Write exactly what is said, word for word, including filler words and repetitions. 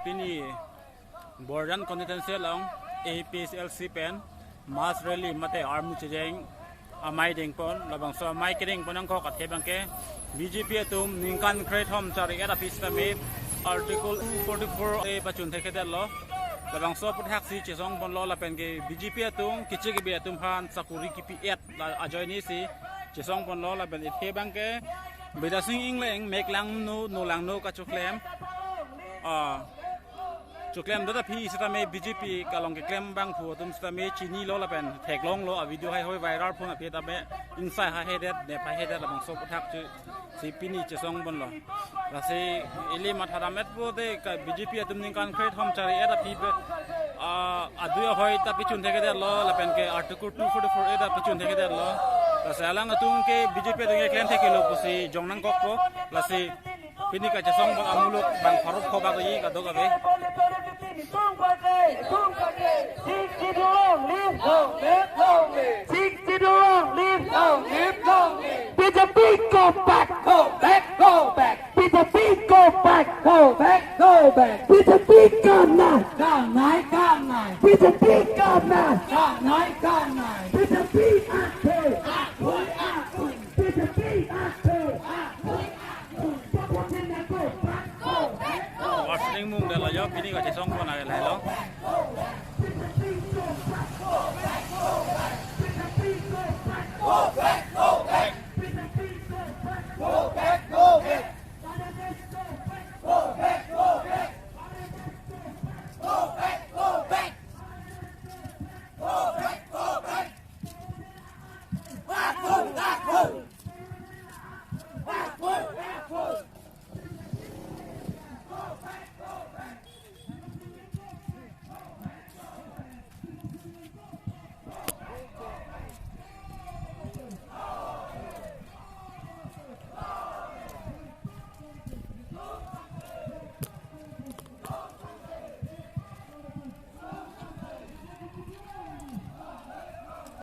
Pini Borjan constituency along A P H L C pen mass rally mate armu chejeng amei dengpon, labangso amei kedengpon angkok athe abangke B J P atum ningkan krethom chari-et aphi sitame Article two forty-four A pachun thekthedetlo. Labangso aputhaksi chesongponlo lapen ke B J P atum kichi kibi atum aphan sakuri kipi-et la ajoine si chesongponlo lapen athe abangke Bidya Sing Engleng meklangno nolangno kachoklem. Ah, choklemdet aphi sitame B J P along keklem abangphu atum sitame chinilo lapen theklonglo, a video haihoi viral phun aphi tame ingsai hahedet, nep hahedet labangso aputhaksi pini chesongponlo. Lasi ili mathadam-et pote ka B J P atum ningkan krethom chari-et aphi pe, ah, adui ahoi ta pachun thekthedetlo lapen ke Article two forty-four A ta pachun thekthedetlo. Lasi alanglitum ke B J P atum ke klem thekthelo pusi jong nangkokpo. Lasi pini kachesongpon amuluk bang pharo pho bak-i kadokave. Sixth Schedule long live, long live, long live. Sixth Schedule long live, long live, long live. B J P go back, go back, go back. B J P go back, go back, go back. B J P kam nai, kam nai, kam nai. B J P kam nai, kam nai, kam nai. B J P athe, athe, athe. B J P athe, athe, athe. Go back, go back, go back. Warning mung dalo yo, pini kachesongpon lake lahelo.